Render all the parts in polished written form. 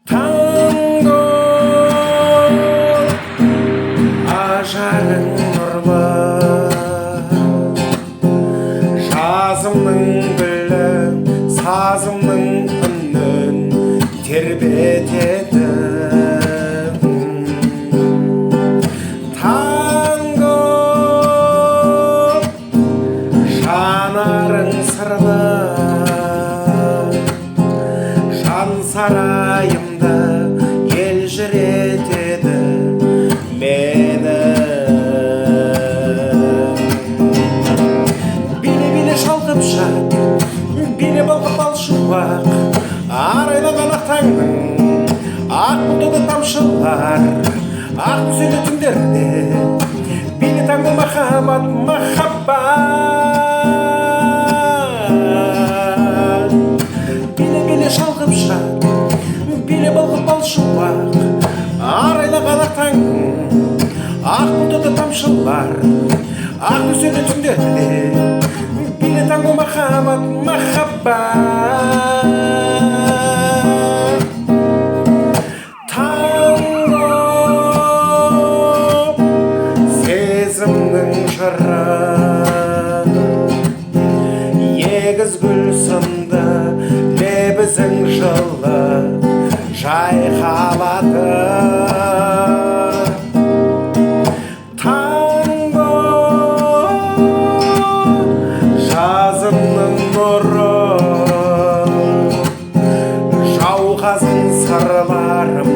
Танго, ажарың нұрлы, жазымның гүлі, сазымның үнін тербетеді. Танго, жанарың сырлы, жан сарайымды елжіретеді мені. Биле, биле, шалқып жат, биле, балқып бал шуақ, арайлаған ақ таңның ақ бұлтты тамшылар, ақ нүсерлі түндерде биле, танго, махаббат, махаббат. Биле, биле, шалқып жат, биле, балқып бал шуақ, арайлаған ақ таңның ақ бұлтты тамшылар, ақ нүсерлі түндерде биле, танго, махаббат, махаббат. Танго, сезімнің жыры, егіз гүл сынды лебізің жылы жайқалады. Танго, жазымның нұры, жауқазын сырларым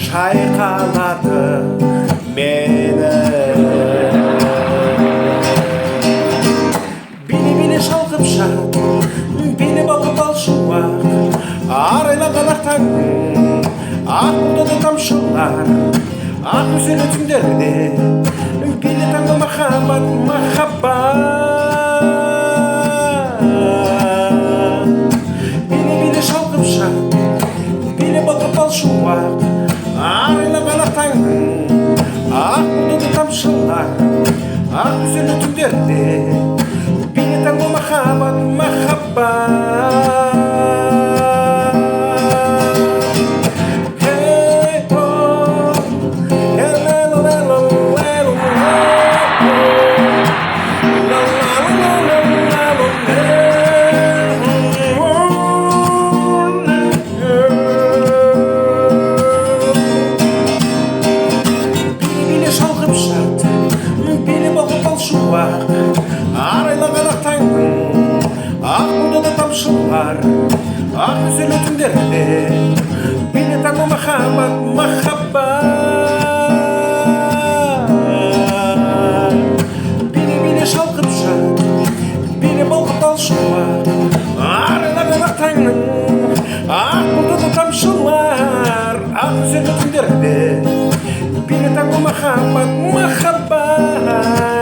шайқалады мені. Биле, биле, шалқып жат, биле, балқып бал шуақ, арайланған ақ таңның ақ бұлтты тамшылар, ақ нөсерлі түндерде биле, танго, махаббат, махаббат. Биле, биле, шалқып жат, биле, балқып бал шуақ, арайланған ақ таңның ақ бұлтты тамшылар, ақ нөсерлі түндерде биле, танго, махаббат, махаббат. Hey, oh, la la la la la la la, la la la la la la. Биле, биле, шалқып жат, биле, балқып бал шуақ, арайлаған ақ таңның ақ бұлтты тамшылар, ақ нөсерлі түндерде биле, танго, махаббат, махаббат. Биле, биле, шалқып жат, биле, балқып бал шуақ, арайлаған ақ таңның ақ бұлтты тамшылар, ақ нөсерлі түндерде биле, танго, махаббат, махаббат.